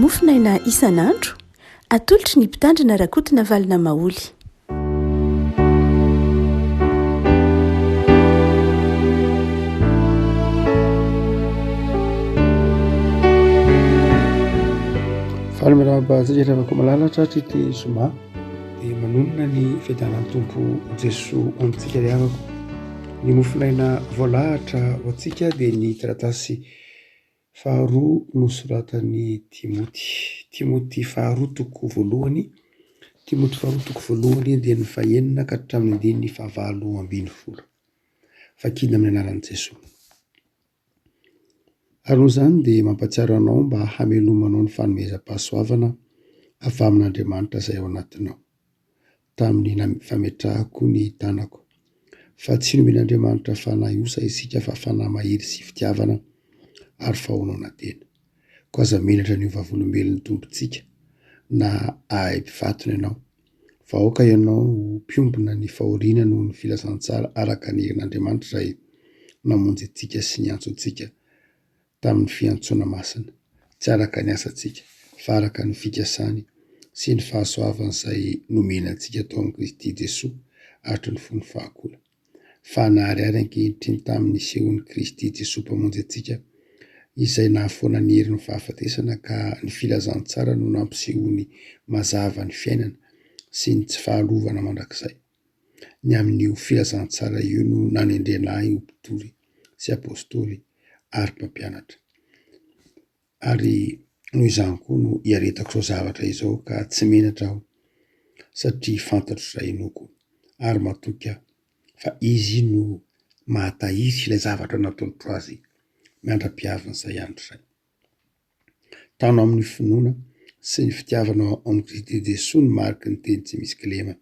Mofonaina isan'andro, atolotry ny Mpitandrina Rakotonavalona Maholy. Faly miarahaba antsika ry havako malala tratry ity zoma dia manonona ny fiadanan'ny Tompo Jesoa amintsika ry havako. Ny mofonaina voalahatra ho antsika dia ny taratasy faharoa nosoratan'i Timoty. Timoty faharoa toko voalohany, Timoty faharoa toko voalohany andininy fahenina ka hatramin'ny andininy fahavalo ambin'ny folo. Vakina amin'ny anaran'i Jesoa. Ary noho izany dia mampahatsiaro anao mba hamelomanao ny fanomezam-pahasoavana avy amin'Andriamanitra izay ao anatinao, tamin'ny fametrahako ny tanako. Fa tsy nomen'Andriamanitra fanahy osa isika fa fanahy mahery sy fitiavana ary fahononantena. Koa aza menatra ny ho vavolombelon'ny Tompontsika na ahay mpivatona ianao, fa aoka ianao ho mpiombona ny fahoriana noho ny filazantsara araka ny herin'Andriamanitra izay namonjy antsika sy niantso antsika tamin'ny fiantsoana masina, tsy araka ny asantsika, fa araka ny fikasany sy ny fahasoavany izay nomena antsika tao amin'i Kristy Jesoa hatry ny fony fahagola. Fa naharihary ankehitriny tamin'ny nisehoan'i Kristy Jesoa Mpamonjy antsika, izay nahafoana ny herin'ny fahafatesana ka ny filazantsara no nampisehoany mazava ny fiainana sy ny tsy fahalovana mandrakizay. Ny amin'io filazantsara io no nanendrena ahy ho mpitory sy apostoly ary mpampianatra. Ary noho izany koa no iaretako izao zavatra izao ka tsy menatra aho satria fantatro izay inoako ary matoky aho fa Izy no mahatahiry ilay zavatra natolotro Azy mandra-piavin'izay andro izay. Tano amin'ny finoana sy ny fitiavana ao amin'i Kristy Jesoa ny mariky ny teny tsy misy kilema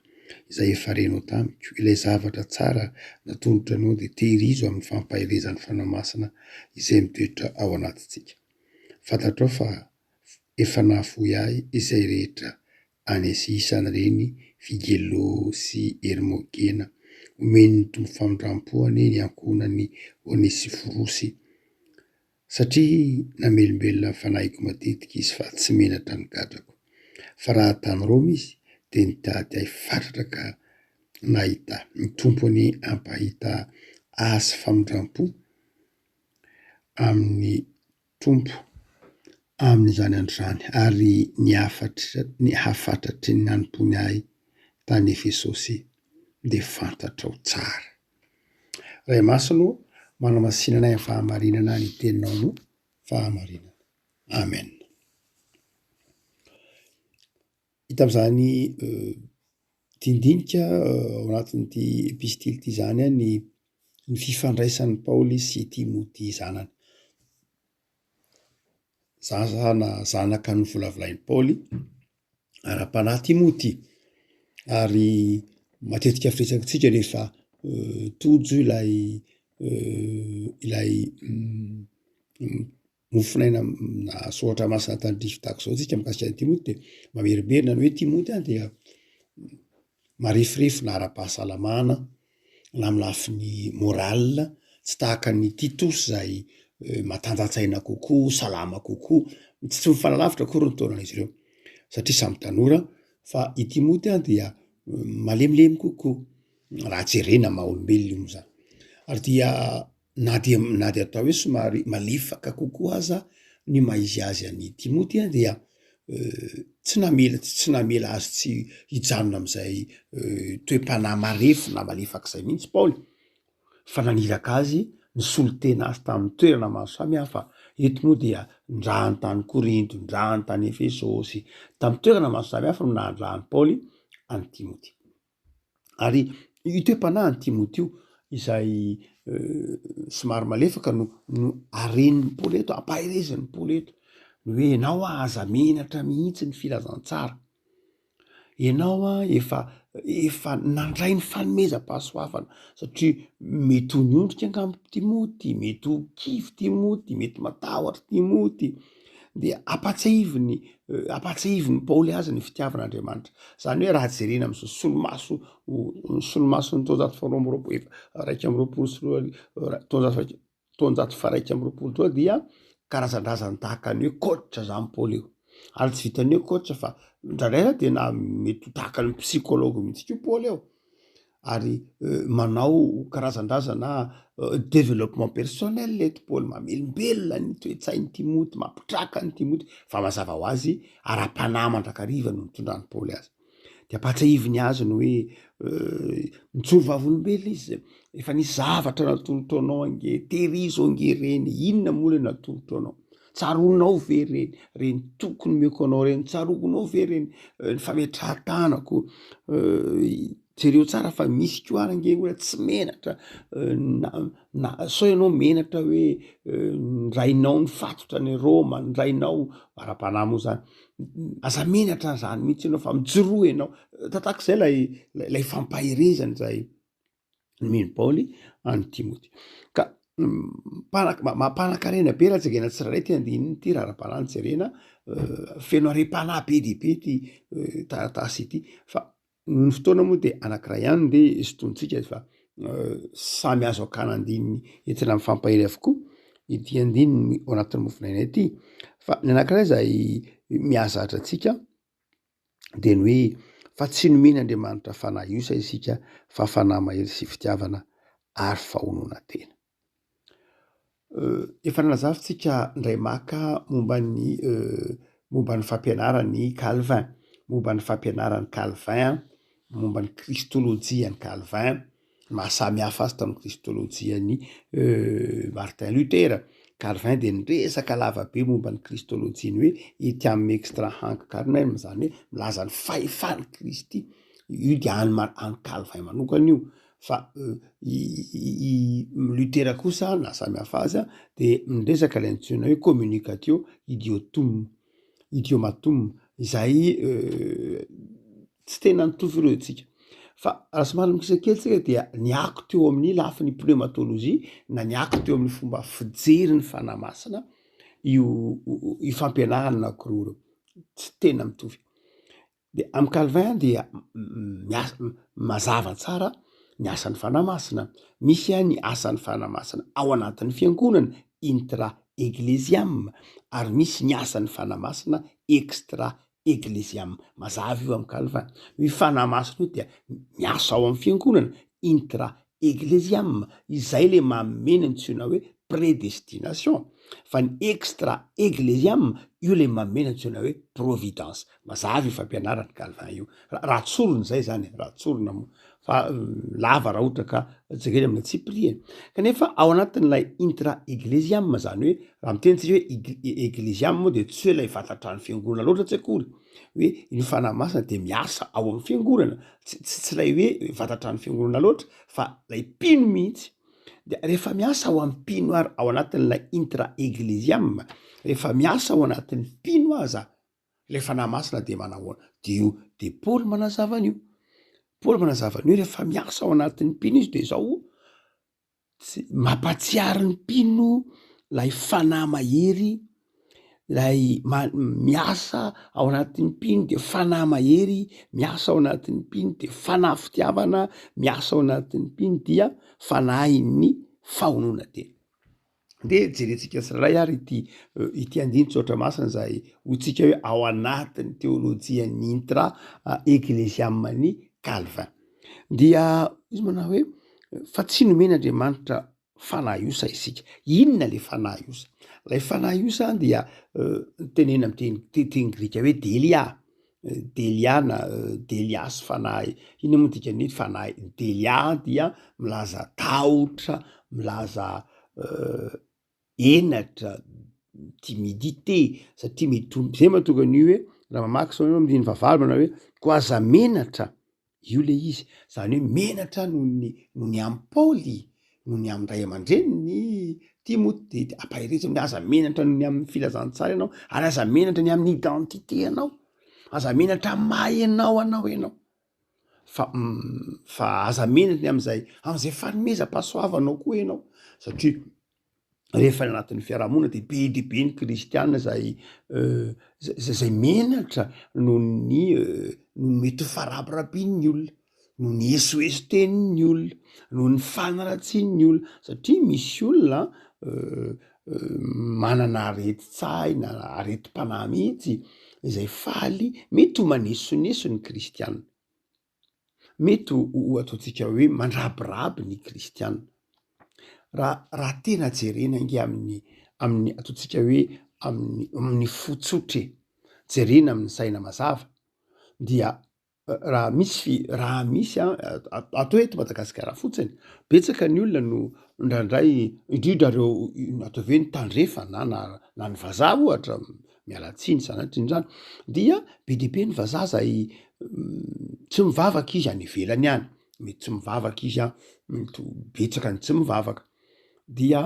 izay efa renao tamiko, ilay zavatra tsara natolotra anao dia tehirizo amin'ny fampaherezan'ny Fanahy Masina izay mitoetra ao anatintsika. Fantatrao fa efa nahafoy ahy izay rehetra any Asia isan'ireny Figelo sy Hermogena. Omen'ny Tompo famindram-po anie ny ankohonan'i Onesiforosy. Satria namelombelona ny fanahiko matetika izy fa tsy menatra ny gadrako. Fa raha tany Roma izy dia nitady ahy fatratra ka nahita ahy. Ny Tompo anie hampahita azy famindram-po amin'ny Tompo amin'izany andro izany, ary ny hafatr ny hafatratry ny nanompoany ahy tany Efesosy dia fantatrao tsara. Ray Masina ô, manamasina anay amin'ny fahamarinana ny teninao no fahamarinana. Amen. Hita amin'izany dindinika ao anatin'ity epistily ity izany ny ny fifandraisan'i Paoly sy Timoty zanany. Zaza na zanaka novolavolain'i Paoly ara-panahy Timoty ary matetika firesakantsika rehefa tojo ilay ilay mofonaina na soratra masina tandrify tahaka izao tsika mikasika an'i Timoty de mamerimberina ny hoe Timoty a dia mareforefo na ara-pahasalamana na amy lafiny moral tsy tahaka an'i Titosy zay matanjan-tsaina kokoa, salama kokoa, tsy mifanalavitra akory ny taonan'izy ireo satria samy tanora fa i Timoty a dia malemilemy kokoa raha jerena maha olombelona io moa zany ary dia Na dia na dia atao hoe somary malefaka kokoa aza ny maha izy azy an'i Timoty a dia tsy namela tsy namela azy tsy hijanona am'izay toe-panahy marefo na malefaka izay mihitsy Paoly fa naniraka azy nisolo tena azy tamin'ny toerana maro samy hafa. Eto moa dia ndrahany tany Korinto, ndrahany tany Efesosy, tamin'ny toerana maro samy hafa no nahandrahan'i Paoly an'i Timoty. Ary io toe-panahin'i Timoty io izay somary malefaka no no arenin'i Paoly eto, ampaherezin'i Paoly eto, ny hoe ianao aza menatra mihitsy ny filazantsara, ianao an efa efa nandray ny fanomezam-pahasoavana satria mety ho niondrika angamba Timoty, mety ho kivy Timoty, mety matahotra Timoty, dia ampatsiahiviny ampatsiahivin'i Paoly azy ny fitiavan'Andriamanitra. Zany hoe raha jerena am'zao solomaso solomason'ny taonjato faharoa amby roapolo efa 2021 taonjato faha- taonjato faha-21 teo dia karazandrazany tahaka ny hoe coach zany Paoly io. Ary tsy vitan'ny hoe coach fa indraindray aza tena mety ho tahaka ny psychologue mihitsy koa Paoly ao. Ary manao karazan-drazana développement personnel eto Paoly, mamelombelona ny toe-tsain'i Timoty, mampitraka an'i Timoty, fa mazava ho azy ara-panahy mandrakariva no nitondran'i Paoly azy. De ampahatsiahiviny azy ny hoe mijoro vavolombelona izy, efa nisy zavatra natolotro anao ange, tehirizo ange ireny, inona moa le natolotro anao? Tsaroanao ve ireny, ireny toky nomeko anao ireny, tsaroanao ve ireny ny fametrahan-tanako? Jereo tsara fa misy koa ary ange olona tsy menatra na na sao ianao menatra hoe ny rainao nifatotra any Roma, ny rainao ara-panahy moa zany, aza menatra an'zany mihitsy ianao fa mijoroa ianao, tatak'izay lay lay fampaherezana zay nomen'i Paoly an'i Timoty. Ka mpanak- mampanan-karena be raha jerena tsirairay ity andininy ity raha ara-panahy no jerena, feno harem-panahy be dia be ity taratasy ity fa Ny fotoana moa dia anankiray ihany ndeha sintonintsika fa samy azo akana andininy entina mifampahery avokoa ity andininy ao anatin'ny mofonaina ity. Fa ny anankiray izay mihazatra antsika dia ny hoe fa tsy nomen'Andriamanitra fanahy osa isika fa fanahy mahery sy fitiavana ary fahononan-tena. Efa nanazava tsika indray maka momba ny momba ny fampianaran'i Calvin, momba ny fampianaran'i Calvin, momba ny kristôlôjian'i Calvin, ny maha samy hafa azy tamin'ny kristôlôjian'i Martin Luther. Calvin dia niresaka lava be momba ny kristôlôjiany hoe etiam extra hanc carnem, zany hoe milaza ny fahefan'i Kristy, io dia an'i Mar- an'i Calvin manokana io. Fa i Luther kosa na samy hafa azy de miresaka ilay antsoina hoe communicatio idiotum, idiomatum izay tsy tena nitovy ireo tsika. Fa raha somary mikisa kely tsika dia niako teo amin'ny lafiny pneumatologie na niako teo amin'ny fomba fijery ny fanahy masina io io fampianarana anankiroa ireo, tsy tena mitovy. De amin'i Calvin dia miasa mazava tsara ny asan'ny Fanahy Masina, misy ny asan'ny Fanahy Masina ao anatin'ny fiangonana, intra ecclesiam, ary misy ny asan'ny Fanahy Masina extra ecclesiam, mazava io amin'i Calvin, io Fanahy Masina io dia miasa ao amin'ny fiangonana, intra ecclesiam, izay le manome ny antsoina hoe predestination, fa ny extra ecclesiam io le manome ny antsoina hoe providence, mazava io fampianaran'i Calvin io, raha tsorina zay zany e, raha tsorina moa, fa lava raha ohatra ka jerena amin'ny antsipiriany, kanefa ao anatin'ilay intra ecclesiam zany hoe raha miteny tsika hoe ecclesiam moa de tsy hoe ilay vatan-trano fiangonana loatra tsy akory, hoe ny Fanahy Masina dia miasa ao amin'ny fiangonana, tsy tsy tsy ilay hoe vatan-trano fiangonana loatra fa ilay mpino mihitsy, de rehefa miasa ao amin'ny mpino ary ao anatin'ilay intra ecclesiam, rehefa miasa ao anatin'ny mpino aza ilay Fanahy Masina de manahoana? De io de Paoly manazava an'io, Paoly manazava an'io rehefa miasa ao anatin'ny mpino izy de zao Tsy mampatsiaro ny mpino lay fanahy mahery, lay miasa ao anatin'ny mpino de fanahy mahery, miasa ao anatin'ny mpino de fanahy fitiavana, miasa ao anatin'ny mpino dia fanahin'ny fahononan-tena. De jerentsika tsirairay ary ity ity andinin-tsoratra masina izay hoy-tsika hoe ao anatin'ny teolojian'ny intra ecclesiam-n'i Calvin. Dia izy manao hoe fa tsy nomen'Andriamanitra fanahy osa isika. Inona le fanahy osa? Ilay fanahy osa dia tenenina amin'ny teny teny grika hoe delia, delia na delias fanahy, inona moa dikan'ny hoe fanahy delia dia milaza tahotra, milaza henatra, timidité, satria mety ho, zay mahatonga an'io hoe raha mamaky zao ianao andininy fahavalo manao hoe koa aza menatra, io le izy, zany hoe menatra noho ny noho ny amin'i Paoly, noho ny amin'ny ray aman-dreniny Timoty, de ampaherezany hoe aza menatra noho ny amin'ny filazantsara ianao, ary aza menatra ny amin'ny identité anao, aza menatra amin'ny maha ianao anao ianao, fa fa aza menatra ny am'zay am'zay fanomezam-pahasoavanao koa ianao, satria rehefa any anatin'ny fiarahamonina de be dia be ny kristiana zay zay menatra noho ny noho ny mety ho farabirabin'ny olona, noho ny esoeso tenin'ny olona, noho ny fanaratsian'ny olona, satria misy olona manana aretin-tsaina, aretim-panahy mihitsy. izay faly mety ho manesoneso ny kristiana. Mety ho ataontsika hoe mandrabiraby ny kristiana. Raha raha tena jerena ange amin'ny amin'ny ataontsika hoe amin'ny amin'ny fo tsotra e, jerena amin'ny saina mazava dia raha misy fi- raha misy an, atao hoe eto Madagasikara fotsiny, betsaka ny olona no indraindray indrindra reo atao hoe ny tandrefana na na ny vazaha ohatra, miala tsiny sanatria an'izany, dia be dia be ny vazaha zay tsy mivavaka izy any ivelany any, mety tsy mivavaka izy an, mety ho betsaka ny tsy mivavaka, dia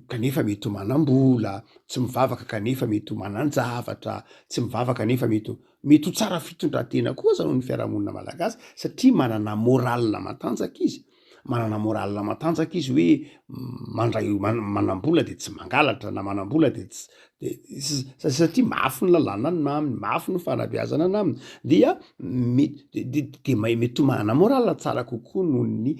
kanefa mety ho manam-bola, tsy mivavaka kanefa mety ho manan-javatra, tsy mivavaka nefa mety ho mety ho tsara fitondran-tena koa aza noho ny fiarahamonina malagasy satria manana morale matanjaka izy. Manana morale matanjaka izy hoe mandray manam-bola de tsy mangalatra na manam-bola de tsy de satria mafy ny lalàna any aminy, mafy ny fanabeazana any aminy dia mety de de mety ho manana morale tsara kokoa noho ny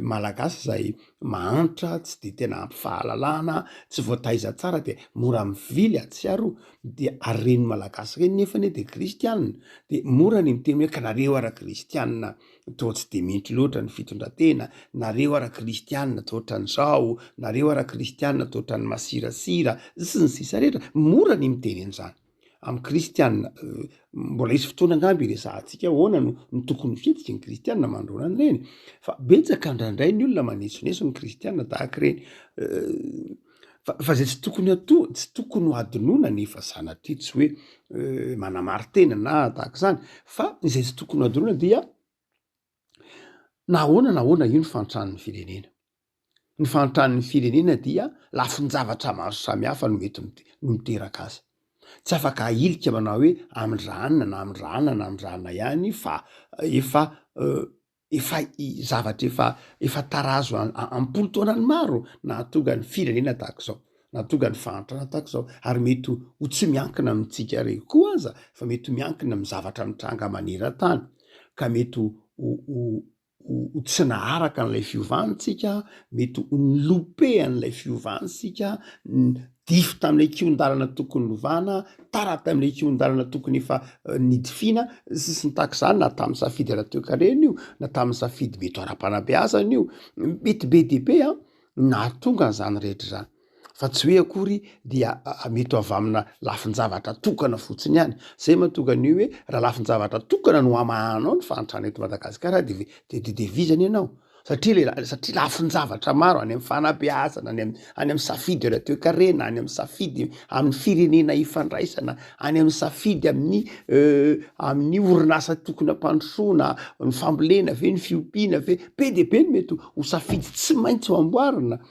malagasy zay mahantra, tsy de tena ampy fahalalana, tsy voataiza tsara de mora mivily atsy sy aroa, de ary reny malagasy reny nefa anie de kristianina de mora ny miteny hoe ka nareo ara kristianina toa tsy de mendry loatra ny fitondratena, nareo ara kristianina toa otran'izao, nareo ara kristianina toa otran'ny masirasira, sy ny sisa rehetra, mora ny miteny an'izany amin'ny kristianina, mbola hisy fotoana angamba hiresahantsika ahoana no no tokony ho fihetsiky ny kristianina manoloana an'ireny, fa betsaka indraindray ny olona manesoneso ny kristianina tahaka ireny Fa fa zay tsy tokony ato tsy tokony ho adinoina nefa sanatria tsy hoe manamari-tena na tahaka izany fa izay tsy tokony ho adinoina dia na ahoana na ahoana io ny fahantran'ny firenena. Ny fahantran'ny firenena dia lafin-javatra maro samihafa no mety no miteraka azy. Tsy afaka ahilika manao hoe amin-dRaanina na amin-dRaanina na amin-dRaanina ihany fa efa efa zavatra efa efa tarazo am-polo taonany maro nahatonga ny firenena tahaka izao, nahatonga ny fahantrana tahaka izao, ary mety ho tsy miankina amintsika irery koa aza fa mety ho miankina amin'ny zavatra mitranga maneran-tany, ka mety ho ho ho tsy naharaka an'ilay fiovana isika, mety ho ni-louper an'ilay fiovana isika, Dify tamin'ilay kihon-dalana tokony novana, tara tamin'ilay kihon-dalana tokony efa nidifiana, sy sy ny tahaka izany, na tamin'ny safidy ara-toekarena io, na tamin'ny safidy mety ho ara-panabeazana io, mety be dia be an, nahatonga an'izany rehetra izany, fa tsy hoe akory dia mety ho avy amina lafin-javatra tokana fotsiny ihany, zay mahatonga an'io hoe raha lafin-javatra tokana no hamahanao ny fahantrana eto Madagasikara de de de vizana ianao. Satria le satria lafin-javatra maro any amin'ny fanabeazana, any amin'ny any amin'ny safidy ara-toekarena, any amin'ny safidy amin'ny firenena ifandraisana, any amin'ny safidy amin'ny amin'ny orinasa tokony hampandrosoana, ny fambolena ve, ny fiompiana ve, be dia be ny mety ho safidy tsy maintsy ho amboarina.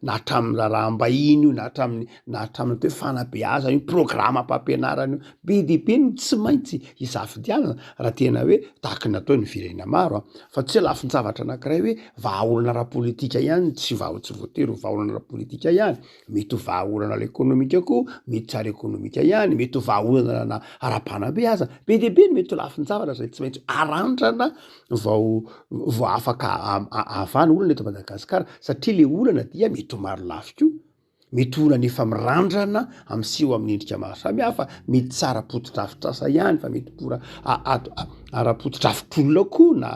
na hatramin'ny raharaham-bahiny io, na hatramin'ny na hatramin'ny atao hoe fanabeazana io, programam-pampianarana io, be dia be no tsy maintsy hisafidianana raha tena hoe tahaky ny ataon'ny firenena maro an, fa tsy hoe lafin-javatra anankiray hoe vahaolana ara-politika ihany, tsy vaha- tsy voatery ho vahaolana ara-politika ihany, mety ho vahaolana ara-ekonomika koa, mety tsy ara-ekonomika ihany, mety ho vahaolana ara-panabeazana, be dia be no mety ho lafin-javatra izay tsy maintsy arandrana vao vao afaka havaha ny olana eto Madagasikara satria le olana dia mety ho maro lafy koa, mety ho olana efa mirandrana miseho amin'ny endrika maro samihafa, mety tsy ara-potodrafitrasa ihany fa mety mora ara-potodrafitr'olona koa na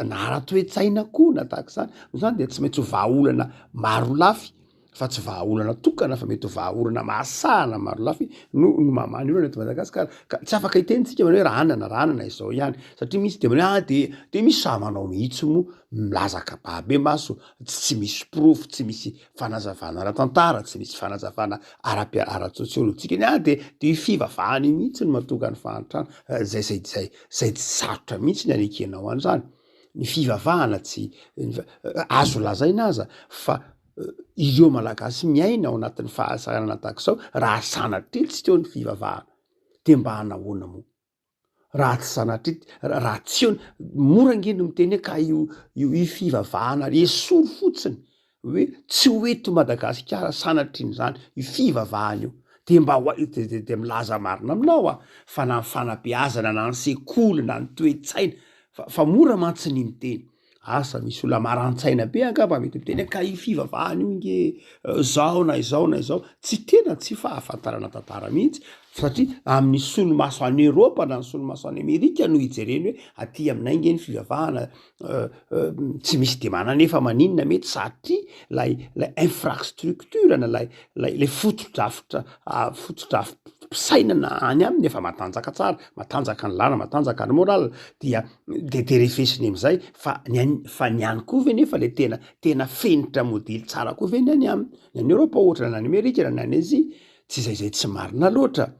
na ara-toe-tsaina koa na tahaka izany, noho izany dia tsy maintsy ho vahaolana maro lafy fa tsy vahaolana tokana fa mety ho vahaolana mahasahana marolafy no no mamaha ny olana eto Madagasikara ka tsy afaka hiteny tsika manao hoe raha anana raha anana izao ihany satria misy de manao hoe ah de de misy sahy manao mihitsy moa milaza kapabe maso tsy tsy misy porofo tsy misy fanazavana ara-tantara tsy misy fanazavana ara-pia- ara-tsosiolojika ny ah de de io fivavahana io mihitsy no mahatonga ny fahantrana zay zay zay zay tsy sarotra mihitsy ny anekenao an'izany ny fivavahana tsy azo lazaina aza fa ireo Malagasy miaina ao anatin'ny fahasahiranana tahaka izao, raha sanatria tsy teo ny fivavahana, dia mba hanahoana moa? Raha tsy sanatria, raha tsy eo, mora ange ny miteny hoe ka io io io fivavahana esory fotsiny hoe tsy ho eto Madagasikara sanatrian'izany io fivavahana io, dia mba ho de de de milaza marina aminao aho fa na ny fanabeazana na ny sekoly na ny toe-tsaina fa fa mora mantsy ny miteny. Asa misy olona marani-tsaina be angamba mety miteny hoe ka io fivavahana io nge zao na izao na izao, tsy tena tsy fahafantarana tantara mihitsy satria amin'ny solomaso any Eropa na ny solomaso any Amerika no ijereny hoe aty aminay nge ny fivavahana tsy misy de mananefa maninona mety satria lay lay infrastructure na lay lay lay fotodrafitra fotodrafi-pisainana any aminy efa matanjaka tsara, matanjaka ny làlana, matanjaka ny moral dia de de refesiny am'zay fa ny any fa ny any koa ve nefa le tena tena fenitra modely tsara koa ve ny any aminy, ny any Eropa ohatra na any Amerika na ny any Azia, tsy zay zay tsy marina loatra.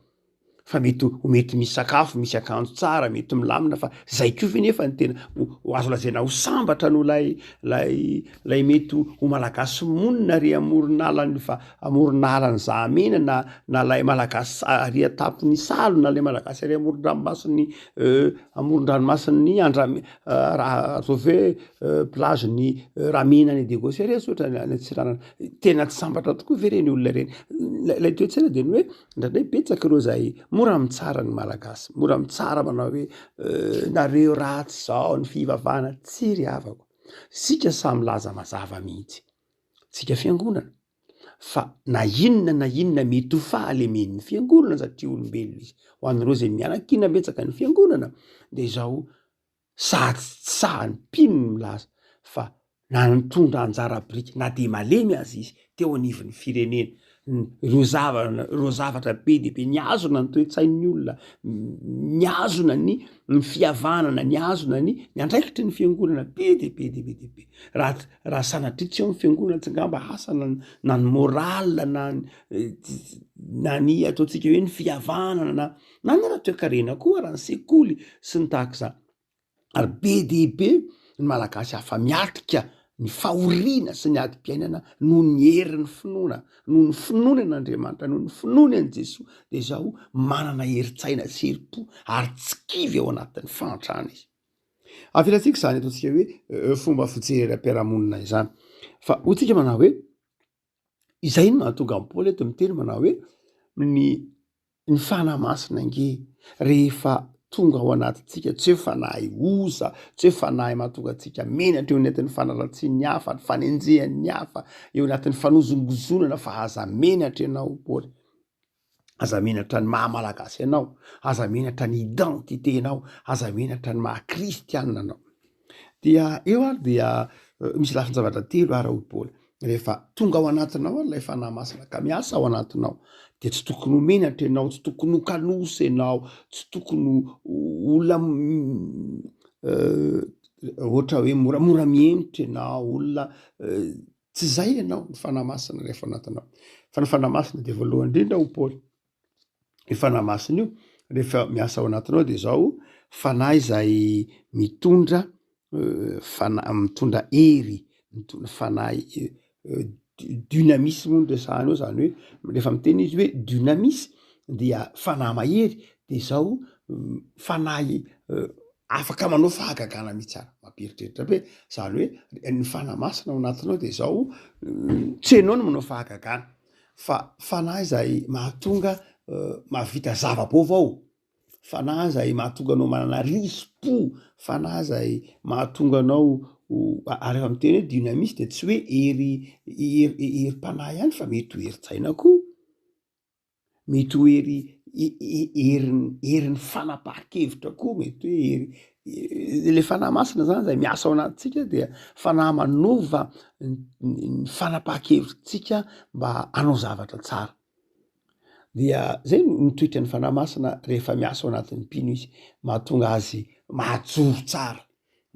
Fa mety ho mety misy sakafo, misy akanjo tsara, mety milamina fa zay koa ve nefa ny tena ho azo lazaina ho sambatra noho lay lay lay mety ho malagasy monina ary amoron'alan'ny fa amoron'alan'i Zahamena na na lay malagasy ary an-tampon'Isalo na lay malagasy ary amoron-dranomasin'ny amoron-dranomasin'ny Andrame- raha ataovy hoe plage-n'ny Ramena any Diego Suarez ohatra any Antsiranana, tena tsy sambatra tokoa ve reny olona ireny? Lay toe-tsaina de ny hoe Indraindray betsaka ireo izay mora mitsara ny Malagasy, mora mitsara manao hoe nareo ratsy zao ny fivavahana, tsia ry havako, isika samy milaza mazava mihitsy, tsika fiangonana, fa na inona na inona mety ho fahalemen'ny fiangonana satria olombelona izy, ho an'ireo izay mianakiana betsaka ny fiangonana de izao Sady tsy sahy ny mpino ny milaza fa na nitondra anjara biriky na dia malemy aza izy teo anivon'ny firenena, ireo zava- ireo zavatra be dia be nihazona ny toe-tsain'ny olona, nihazona ny ny fihavanana, nihazona ny ny andraikitry ny fiangonana be dia be dia be dia be. Raha raha sanatria tsy eo ny fiangonana tsy angamba asa na na ny morale na ny na ny ataontsika hoe ny fihavanana na Na ny ara-toekarena koa raha ny sekoly sy ny tahaka izany. Ary be dia be ny Malagasy afa-miatrika ny fahoriana sy ny adim-piainana noho ny herin'ny finoana, noho ny finoany an'Andriamanitra, noho ny finoany an'i Jesoa, dia izao manana herin-tsaina sy herim-po ary tsy kivy ao anatin'ny fahantrana izy. Avelantsika izany ataontsika hoe fomba fijery ara-piarahamonina izany. Fa hoy tsika manao hoe Izay no mahatonga an'i Paoly eto miteny manao hoe ny ny Fanahy Masina ange rehefa tonga ao anatintsika, tsy hoe fanahy oza, tsy hoe fanahy mahatonga antsika menatra eo anatin'ny fanaratsian'ny hafa, ny fanenjehan'ny hafa, eo anatin'ny fanozongozonana fa aza menatra ianao Paoly. Aza menatra ny maha malagasy anao, aza menatra ny identité-nao, aza menatra ny maha kristianina anao. Dia eo ary dia misy lafin-javatra telo ary hoy Paoly, rehefa tonga ao anatinao ary ilay Fanahy Masina ka miasa ao anatinao, dia tsy tokony ho menatra ianao, tsy tokony ho kanosa ianao, tsy tokony ho olona ohatra hoe moramora mihemotra ianao, olona Tsy izay ianao, ny Fanahy Masina rehefa ao anatinao. Fa ny Fanahy Masina dia voalohany indrindra hoy Paoly, io Fanahy Masina io rehefa miasa ao anatinao dia izao, Fanahy izay mitondra fana- mitondra hery, mitondra fanahy dynamisme moa no resahana eo, zany hoe rehefa miteny izy hoe dynamis dia fanahy mahery de izao fanahy afaka manao fahagagana mihitsy ary, mampieritreritra be, zany hoe ny fanahy masina ao anatinao de zao tsy enao no manao fahagagana fa fanahy zay mahatonga mahavita zava-baovao, fanahy zay mahatonga anao manana risi-po, fanahy zay mahatonga anao ho ary rehefa miteny hoe dynamis de tsy hoe hery herim-panahy ihany fa mety ho herin-tsaina koa. Mety ho hery herin'ny herin'ny fanapahan-kevitra koa, mety hoe hery le fanahy masina zany zay miasa ao anatintsika dia fanahy manova ny fanapahan-kevitritsika mba hanao zavatra tsara. Dia zay no ny toetran'ny fanahy masina rehefa miasa ao anatin'ny mpino izy, mahatonga azy mahajoro tsara.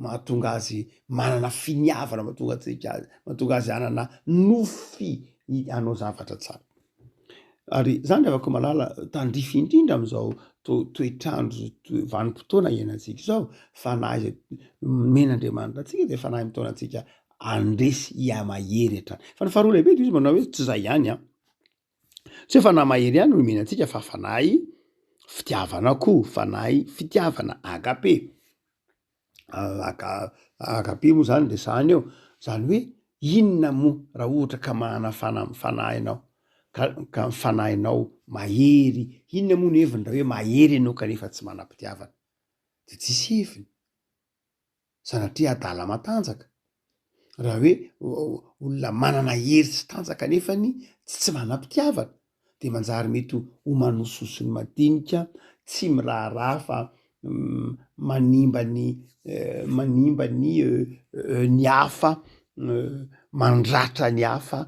mahatonga azy manana finiavana, mahatonga antsika azy, mahatonga azy hanana nofy hanao zavatra tsara. Ary zany ry havako malala, tandrify indrindra amin'izao toetr'andro, vanim-potoana iainantsika izao, fanahy izay nomen'Andriamanitra antsika dia fanahy mitaona antsika handresy hihamahery hatrany. Fa ny faharoa lehibe dia izy manao hoe tsy izay ihany an, tsy hoe fanahy mahery ihany no nomena antsika fa fanahy fitiavana koa, fanahy fitiavana, agape. Agape moa zany resahana eo, zany hoe inona moa raha ohatra ka manana fana- fanahy ianao ka ka ny fanahinao mahery, inona moa ny heviny raha hoe mahery ianao kanefa tsy manam-pitiavana? De tsisy heviny. Sanatria adala matanjaka. Raha hoe olona manana hery sy tanjaka nefany tsy manam-pitiavana de manjary mety ho manososy ny madinika, tsy miraharaha fa manimba ny manimba ny ny hafa, mandratra ny hafa,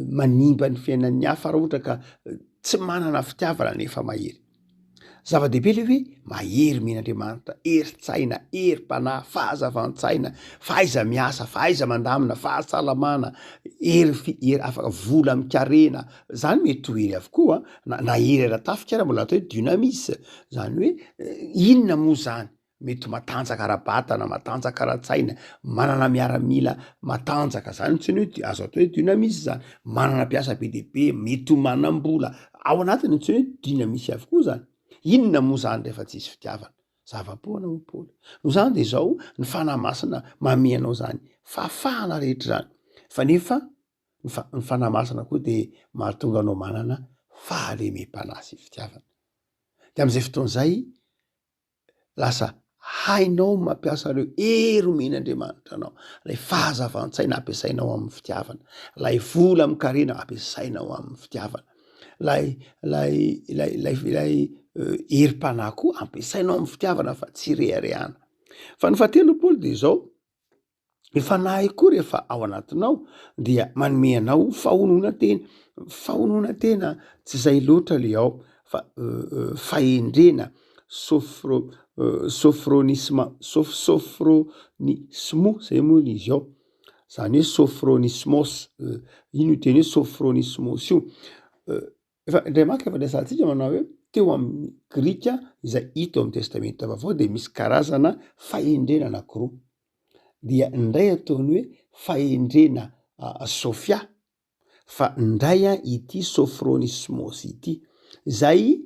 manimba ny fiainan'ny hafa raha ohatra ka tsy manana fitiavana nefa mahery. Zava-dehibe le hoe mahery mino Andriamanitra, herin-tsaina, herim-panahy, fahazavan-tsaina, fahaiza-miasa, fahaiza-mandamina, fahasalamana, hery fi- hery afaka vola amin-karena, zany mety ho hery avokoa na na hery ara-tafika ara mbola atao hoe dynamis, zany hoe inona moa zany? Mety ho matanjaka ara-batana, matanjaka ara-tsaina, manana miaramila matanjaka, zany antsoina hoe azo atao hoe dynamis zany, manana mpiasa be dia be, mety ho manam-bola, ao anatiny antsoina hoe dynamis avokoa zany. Inona moa zany rehefa tsisy fitiavana? Zava-poana hoy Paoly. Noho izany de zao, ny Fanahy Masina manome anao zany fahafahana rehetra zany, fa nefa ny fa- ny Fanahy Masina koa de mahatonga anao manana fahalemem-panahy sy fitiavana. De am'zay fotoana zay, lasa hainao ny mampiasa ireo hery omen'Andriamanitra anao, ilay fahazavan-tsaina ampiasainao amin'ny fitiavana, ilay vola amin-karena ampiasainao amin'ny fitiavana, ilay ilay ilay ilay ilay herim-panahy koa ampiasainao amin'ny fitiavana fa tsy ireharehana. Fa ny fahatelo Paoly de izao, Ny fanahy koa rehefa ao anatinao dia manome anao fahononan-tena, fahononan-tena tsy zay loatra le ao fa fahendrena, sophro- sophronisma, soph- sophronismo zay moa le izy ao, zany hoe sophronismos, ino io teny hoe sophronismos io? Efa indray manko efa resahantsika manao hoe teo amin'ny grika izay hita ao amin'ny testamenta vaovao de misy karazana fahendrena anakiroa, dia ny iray ataony hoe fahendrena sofia fa ny iray a ity sofronismos ity, izay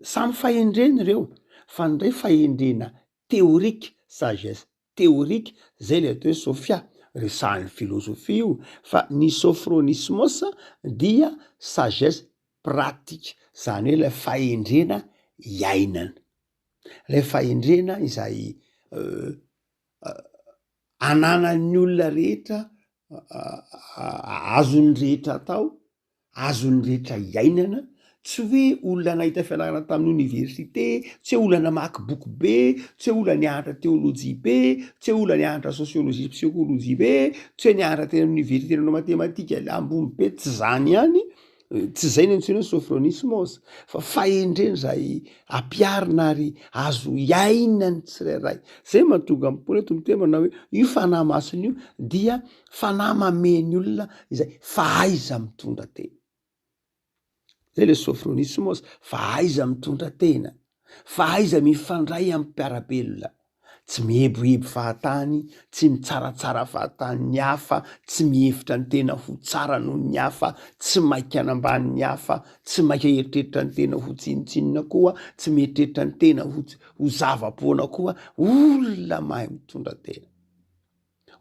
samy fahendrena ireo fa ny iray fahendrena teorika, sagesse Théorique, zay le atao hoe Sophia, resahan'ny filozofia io, fa ny sophronismos dia sagesse pratique, zany hoe lay fahendrena iainana, lay fahendrena izay ananan'ny olona rehetra, azon'ny rehetra atao azon'ny rehetra iainana, tsy hoe olona nahita fianarana tamin'ny oniversite, tsy hoe olona namaky boky be, tsy hoe olona nianatra teolojia be, tsy hoe olona nianatra sosiolojia sy psikolojia be, tsy hoe nianatra teny amin'ny oniversite nanao matematika ambony be, tsy zany ihany, tsy zay ny antsoina hoe sophronismos, fa fahendrena izay ampiharina ary azo iainan'ny tsirairay. Zay mahatonga an'i Paoly eto miteny manao hoe io Fanahy Masina io dia Fanahy mamehy ny olona izay fahaiza-mitondra tena. Zay le sophronismos, fahaiza-mitondra tena, fahaiza-mifandray amin'ny mpiara-belona, tsy mieboebo fahatany, tsy mitsaratsara fahatany ny hafa, tsy mihevitra ny tena ho tsara noho ny hafa, tsy maika hanambany ny hafa, tsy maika hieritreritra ny tena ho tsinontsinona koa, tsy mieritreritra ny tena ho ho zava-poana koa, olona mahay mitondra tena.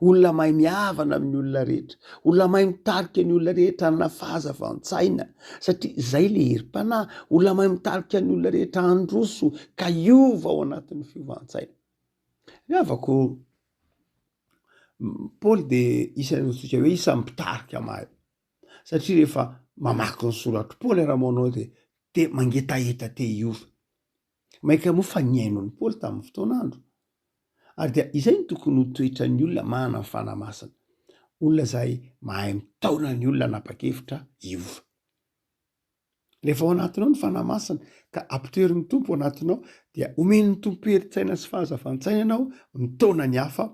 Olona mahay mihavana amin'ny olona rehetra, olona mahay mitarika ny olona rehetra hanana fahazavan-tsaina satria izay le herim-panahy, olona mahay mitarika ny olona rehetra handroso ka hiova ao anatin'ny fiovan-tsaina. Ny havako, Paoly de isan'ny antsika hoe isan'ny mpitarika mahay satria rehefa mamaky ny soratr'i Paoly raha moa anao de te mangetaheta te hiova. Mainka moa fa nihaino an'i Paoly tamin'ny fotoan'andro. Ary dia izay no tokony ho toetran'ny olona manana ny Fanahy Masina. Olona izay mahay mitaona ny olona hanapa-kevitra hiova. Rehefa ao anatinao ny Fanahy Masina ka ampitoerin'ny Tompo ao anatinao dia omen'ny Tompo herin-tsaina sy fahazavan-tsaina ianao mitaona ny hafa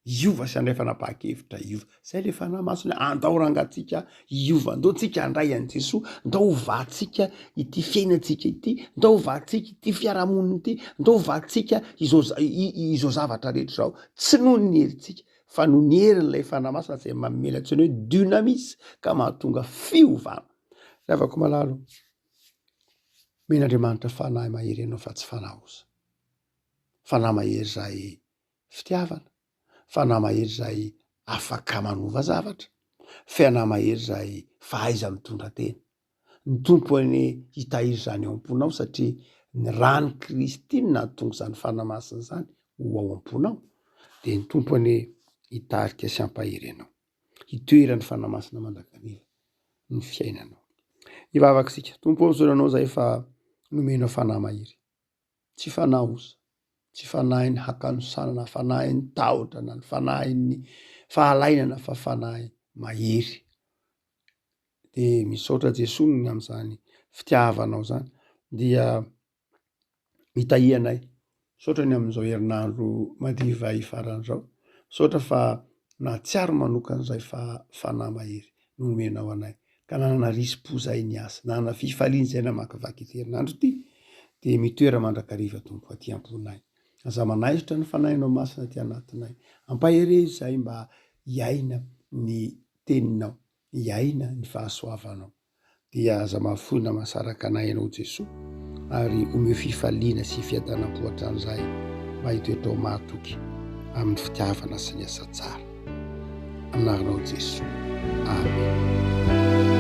hiova sy handray fanapahan-kevitra hiova. Zay le Fanahy Masina hoe andao rangatsika hiova, ndao tsika handray an'i Jesoa, ndao hovantsika ity fiainantsika ity, ndao hovantsika ity fiarahamonina ity, ndao hovantsika izao izao zavatra rehetra izao, tsy noho ny herintsika fa noho ny herin'ilay Fanahy Masina izay manome ilay antsoina hoe dynamis ka mahatonga fiovana. Ry havako malala o, omen'Andriamanitra fanahy mahery ianao fa tsy fanahy osa. Fanahy mahery izay fitiavana, fanahy mahery izay afaka manova zavatra, fianahy mahery izay fahaiza-mitondra tena. Ny Tompo anie hitahiry izany ao am-ponao satria ny ran'i Kristy no nahatonga izany Fanahy Masina izany ho ao am-ponao. Dia ny Tompo anie hitarika sy hampahery anao. Hitoeran'ny Fanahy Masina mandrakariva ny fiainanao. Hivavaka isika. Tompo ô, misaotra anao izahay fa nomenao fanahy mahery. Tsy fanahy osa, tsy fanahin'ny hakanosana na fanahin'ny tahotra na ny fanahin'ny fahalainana fa fanahy mahery. Dia misaotra Jesoa ny amin'izany fitiavanao izany. Dia mitahia anay. Misaotra ny amin'izao herinandro madiva hifarana izao. Misaotra fa nahatsiaro manokana izay fa fanahy mahery no nomenao anay ka nanana risi-po izahay niasa, nanana fifaliana izay namakivaky ity herinandro ity. Dia mitoera mandrakariva Tompo aty am-ponay. Aza manaisotra ny Fanahinao Masina aty anatinay. Ampaherezo izahay mba hiaina ny Teninao, hiaina ny fahasoavanao. Dia aza mahafoy na mahasaraka anay Ianao Jesoa, ary omeo fifaliana sy fiadanam-po hatrany izahay mba hitoetra ho mahatoky amin'ny fitiavana sy ny asa tsara. Anaranao Jesoa. Amen.